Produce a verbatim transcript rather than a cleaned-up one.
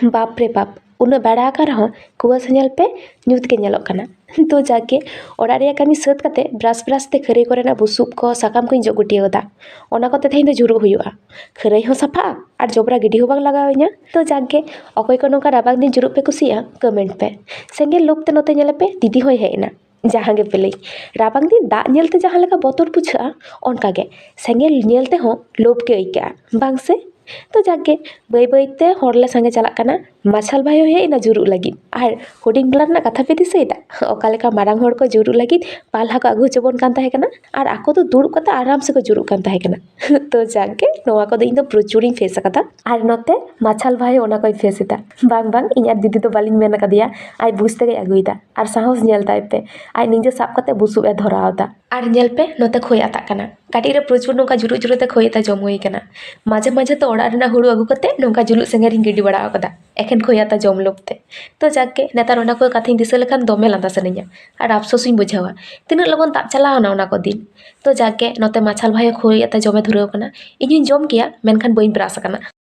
ᱵᱟᱯ ᱨᱮ ᱵᱟᱯ, ᱩᱱᱟᱹᱜ ᱵᱮᱲᱟ ᱟᱠᱟᱱ ᱨᱮᱦᱚᱸ ᱠᱩᱣᱟᱹᱥᱟ ᱧᱮᱞ ᱯᱮ, ᱧᱩᱛ ᱜᱮ ᱧᱮᱞᱚᱜ ᱠᱟᱱᱟ᱾ ᱛᱚ ᱡᱟᱠ ᱜᱮ, ᱚᱲᱟᱜ ᱨᱮᱭᱟᱜ ᱠᱟᱹᱢᱤ ᱥᱟᱹᱛ ᱠᱟᱛᱮ ᱵᱨᱟᱥ ᱵᱨᱟᱥ ᱛᱮ ᱠᱷᱟᱹᱨᱟᱹᱭ ᱠᱚᱨᱮᱱᱟᱜ ᱵᱩᱥᱩᱵ ᱠᱚ ᱥᱟᱠᱟᱢ ᱠᱚᱧ ᱡᱚᱜ ᱜᱩᱴᱭᱟᱹᱣ ᱮᱫᱟ᱾ ᱚᱱᱟ ᱠᱚᱛᱮ ᱛᱮᱦᱮᱧ ᱫᱚ ᱡᱩᱨᱩᱜ ᱦᱩᱭᱩᱜᱼᱟ᱾ ᱠᱷᱟᱹᱨᱟᱹᱭ ᱦᱚᱸ ᱥᱟᱯᱷᱟᱜᱼᱟ ᱟᱨ ᱡᱚᱵᱽᱨᱟ ᱜᱤᱰᱤ ᱦᱚᱸ ᱵᱟᱝ ᱞᱟᱜᱟᱣ ᱤᱧᱟ᱾ ᱛᱚ ᱡᱟᱠ ᱜᱮ, ᱚᱠᱚᱭ ᱠᱚ ᱱᱚᱝᱠᱟ ᱨᱟᱵᱟᱝ ᱫᱤᱱ ᱡᱩᱨᱩᱜ ᱯᱮ ᱠᱩᱥᱤᱭᱟᱜᱼᱟ, ᱠᱚᱢᱮᱱᱴ ᱯᱮ᱾ ᱥᱮᱸᱜᱮᱞ ᱞᱳᱵ ᱛᱮ ᱱᱚᱛᱮ ᱧᱮᱞᱮ ᱯᱮ, ᱫᱤᱫᱤ ᱦᱚᱸᱭ ᱦᱮᱡ ᱮᱱᱟ᱾ ᱡᱟᱦᱟᱸ ᱜᱮ ᱯᱮᱞᱮᱭ, ᱨᱟᱵᱟᱝ ᱫᱤᱱ ᱫᱟᱜ ᱧᱮᱞᱛᱮ ᱡᱟᱦᱟᱸ ᱞᱮᱠᱟ ᱵᱚᱛᱚᱨ ᱵᱩᱡᱷᱟᱹᱜᱼᱟ, ᱚᱱᱠᱟ ᱜᱮ ᱥᱮᱸᱜᱮᱞ ᱧᱮᱞ ᱛᱮᱦᱚᱸ ᱞᱳᱵ ᱜᱮ ᱟᱹᱭᱠᱟᱹᱜᱼᱟ, ᱵᱟᱝ ᱥᱮ? ᱛᱚ ᱡᱟᱠ ᱜᱮ, ᱵᱟᱹᱭ ᱵᱟᱹᱭ ᱛᱮ ᱦᱚᱲ ᱞᱮ ᱥᱟᱸᱜᱮ ᱪᱟᱞᱟᱜ ᱠᱟᱱᱟ᱾ ᱢᱟᱨᱥᱟᱞ ᱵᱷᱟᱭ ᱦᱚᱸ ᱦᱮᱡ ᱮᱱᱟ ᱡᱩᱨᱩᱜ ᱞᱟᱹᱜᱤᱫ᱾ ᱟᱨ ᱦᱩᱰᱤᱧ ᱵᱮᱞᱟ ᱨᱮᱱᱟᱜ ᱠᱟᱛᱷᱟ ᱯᱮ ᱫᱤᱥᱟᱹᱭᱮᱫᱟ? ᱚᱠᱟ ᱞᱮᱠᱟ ᱢᱟᱨᱟᱝ ᱦᱚᱲ ᱠᱚ ᱡᱩᱨᱩᱜ ᱞᱟᱹᱜᱤᱫ ᱯᱟᱞᱦᱟ ᱠᱚ ᱟᱹᱜᱩ ᱦᱚᱪᱚ ᱵᱚᱱ ᱠᱟᱱ ᱛᱟᱦᱮᱸ ᱠᱟᱱᱟ ᱟᱨ ᱟᱠᱚ ᱫᱚ ᱫᱩᱲᱩᱵ ᱠᱟᱛᱮ ᱟᱨᱟᱢ ᱥᱮᱠᱚ ᱡᱩᱨᱩᱜ ᱠᱟᱱ ᱛᱟᱦᱮᱸ ᱠᱟᱱᱟ᱾ ᱛᱚ ᱡᱟᱠ ᱜᱮ, ᱱᱚᱣᱟ ᱠᱚᱫᱚ ᱤᱧ ᱫᱚ ᱯᱨᱚᱪᱩᱨᱤᱧ ᱯᱷᱮᱥ ᱟᱠᱟᱫᱟ᱾ ᱟᱨ ᱱᱚᱛᱮ ᱢᱟᱨᱥᱟᱞ ᱵᱷᱟᱭ ᱦᱚᱸ ᱚᱱᱟ ᱠᱚᱭ ᱯᱷᱮᱥ ᱮᱫᱟ᱾ ᱵᱟᱝ ᱵᱟᱝ, ᱤᱧ ᱟᱨ ᱫᱤᱫᱤ ᱫᱚ ᱵᱟᱹᱞᱤᱧ ᱢᱮᱱ ᱟᱠᱟᱫᱮᱭᱟ, ᱟᱡ ᱵᱩᱡᱽ ᱛᱮᱜᱮᱭ ᱟᱹᱜᱩᱭᱮᱫᱟ᱾ ᱟᱨ ᱥᱟᱦᱚᱥ ᱧᱮᱞ ᱛᱟᱭ ᱯᱮ, ᱟᱡ ᱱᱤᱡᱮ ᱥᱟᱵ ᱠᱟᱛᱮ ᱵᱩᱥᱩᱵ ᱮ ᱫᱷᱚᱨᱟᱣ ᱮᱫᱟ᱾ ᱟᱨ ᱧᱮᱞ ᱯᱮ, ᱱᱚᱛᱮ ᱠᱷᱚᱭ ᱟᱛᱟᱜ ᱠᱟᱱᱟ᱾ ᱠᱟᱹᱴᱤᱡ ᱨᱮ ᱯᱨᱚᱪᱩᱨ ᱱᱚᱝᱠᱟ ᱡᱩᱨᱩᱜ ᱡᱩᱨᱩᱜ ᱛᱮ ᱠᱷᱚᱭ ᱟᱛᱟ ᱡᱚᱢ ᱦᱩᱭ ᱠᱟᱱᱟ᱾ ᱢᱟᱡᱷᱮ ᱢᱟᱡᱷᱮ ᱛᱚ ᱚᱲᱟᱜ ᱨᱮᱱᱟᱜ ᱦᱩᱲᱩ ᱟᱹᱜᱩ ᱠᱟᱛᱮ ᱱᱚᱝᱠᱟ ᱡᱩᱞᱩᱜ ᱥᱮᱸᱜᱮᱞ ᱨᱤᱧ ᱜᱤᱰᱤ ᱵᱟᱲᱟ ᱟᱠᱟᱫᱟ, ᱮᱠᱷᱮᱱ ᱠᱷᱚᱭ ᱟᱛᱟ ᱡᱚᱢ ᱞᱳᱵᱷ ᱛᱮ᱾ ᱛᱚ ᱡᱟᱠ ᱜᱮ, ᱱᱮᱛᱟᱨ ᱚᱱᱟ ᱠᱚ ᱠᱟᱛᱷᱟᱧ ᱫᱤᱥᱟᱹ ᱞᱮᱠᱷᱟᱱ ᱫᱚᱢᱮ ᱞᱟᱸᱫᱟ ᱥᱟᱱᱟᱧᱟ ᱟᱨ ᱟᱯᱥᱳᱥ ᱤᱧ ᱵᱩᱡᱷᱟᱹᱣᱟ, ᱛᱤᱱᱟᱹᱜ ᱞᱚᱜᱚᱱ ᱛᱟᱵ ᱪᱟᱞᱟᱣᱱᱟ ᱚᱱᱟ ᱠᱚ ᱫᱤᱱ᱾ ᱛᱚ ᱡᱟᱠ ᱜᱮ, ᱱᱚᱛᱮ ᱢᱟᱨᱥᱟᱞ ᱵᱷᱟᱭ ᱦᱚᱸ ᱠᱷᱚᱭ ᱟᱛᱟ ᱡᱚᱢᱮ ᱫᱷᱩᱨᱟᱹᱣ ᱠᱟᱱᱟ᱾ ᱤᱧ ᱦᱚᱸᱧ ᱡᱚᱢ ᱠᱮᱭᱟ, ᱢᱮᱱᱠᱷᱟᱱ ᱵᱟᱹᱧ ᱵᱨᱟᱥ ᱟᱠᱟᱱᱟ᱾